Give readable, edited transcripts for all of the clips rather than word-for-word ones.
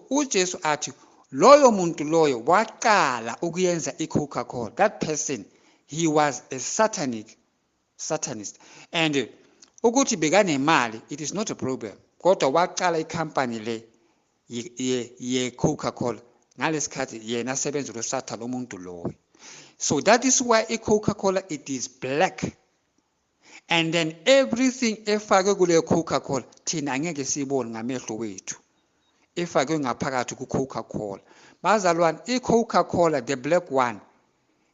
uJesu athi loyo muntu loyo waqala ukuyenza i-Coca-Cola, that person, he was a satanist, and ukuthi bekanemali, it is not a problem, kodwa waqala ikhampani le ye-Coca-Cola ngalesikhathi yena asebenza lo Sathane umuntu loyo. So that is why i-Coca-Cola, it is black, and then everything efakwe kuleyo Coca-Cola, thina angeke siyibone ngamehlo wethu, efakwe ngaphakathi ku-Coca-Cola. Bazalwane, i-Coca-Cola, the black one,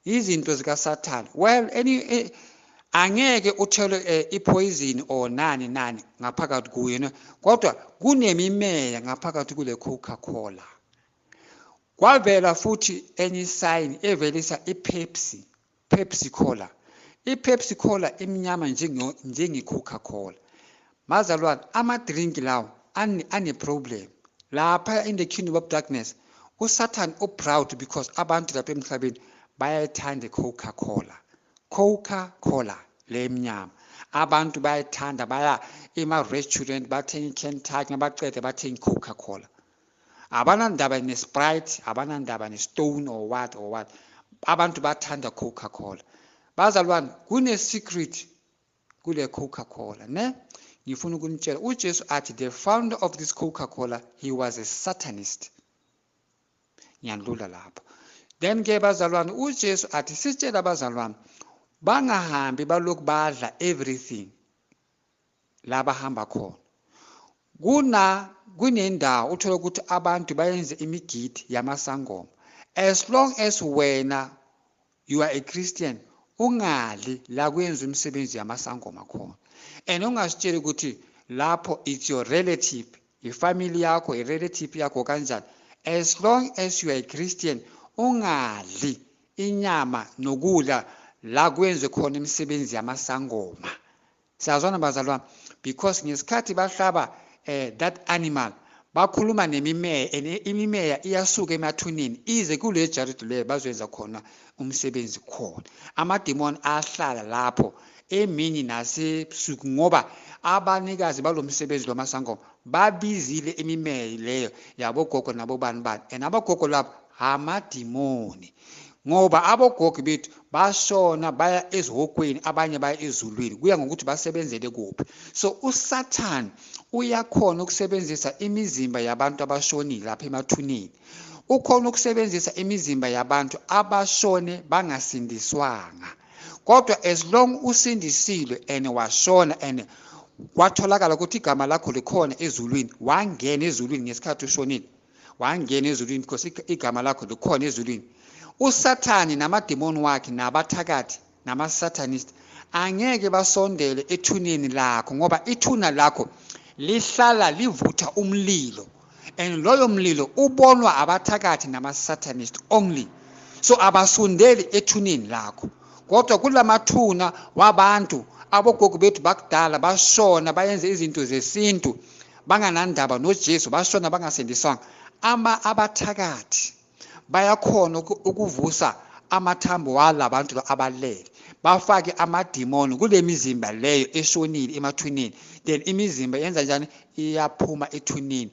izinto zikaSathane. Well, any angeke uthele ipoison or nani nani ngaphakathi kuyo, ne? Kodwa kunemimeya ngaphakathi kule Coca-Cola. Kwavela futhi enye sign evelisa iPepsi, Pepsi Cola. IPepsi Cola imnyama njenge Coca-Cola. Bazalwane, ama-drink lawo ane problem lapha in the kingdom of darkness. USatan uproud because abantu lapha emhlabeni bayayithanda i-Coca-Cola. Coca-Cola le emnyama abantu bayayithanda, baya ema-restaurant bathenga i-Kentucky, mabaqede bathenga i-Coca-Cola. Abanandaba ne-Sprite, abanandaba ne-Stone or what or what, abantu bathanda Coca-Cola. Bazalwane, kune-secret kule Coca-Cola, ne? Ngifuna ukunitshela, uJesu athi the founder of this Coca-Cola, he was a satanist. Ngiyandlula lapho. Then ke bazalwane, uJesu athi sitshela abazalwane bangahambi balokhu badla everything la bahamba khona. Kunendawo uthola ukuthi abantu bayenze imigidi yamasangoma. As long as wena you are a Christian, ungadli la kwenza umsebenzi yamasangoma khona, and ungasitsheli ukuthi lapho it's your relative, ifamily yakho, i-relative yakho kanjani. As long as you are a Christian, ungadli inyama nokudla la kwenze khona imisebenzi yamasangoma. Siyazwana bazalwane? Because ngesikhathi bahlaba that animal, bakhuluma nemimeya, and imimeya iyasuka emathuneni ize kule jaridi leyo bazoyenza khona umsebenzi khona. Amadimoni ahlala lapho emini nasebusuku, ngoba abanikazi balo msebenzi lwamasangoma babizile imimeya leyo yabogogo nabobani bani, and abogogo labo amadimoni, ngoba abogogo bethu bashona baya ezihogweni, abanye baya ezulwini, kuya ngokuthi basebenzele kuphi. So uSathane uyakhona ukusebenzisa imizimba yabantu abashonile lapha emathuneni, ukhona ukusebenzisa imizimba yabantu abashone bangasindiswanga. Kodwa as long usindisile and washona and kwatholakala ukuthi igama lakho likhona ezulwini, wangena ezulwini ngesikhathi ushonile, wangena ezulwini because igama lakho likhona ezulwini, uSathane namademoni wakhe nabathakathi nama-satanist angeke basondele ethuneni lakho, ngoba ithuna lakho lihlala livutha umlilo, and loyo mlilo ubonwa abathakathi nama-satanist only. So abasondeli ethuneni lakho. Kodwa kulamathuna wabantu abogogo bethu bakudala bashona bayenze izinto zesintu banganandaba noJesu, bashona bangasindiswanga, ama abathakathi bayakhona ukuvusa amathambo walabantu abalele, bafake amadimoni kule mizimba leyo eshonile emathuneni. Then imizimba yenza njani? Iyaphuma ethuneni.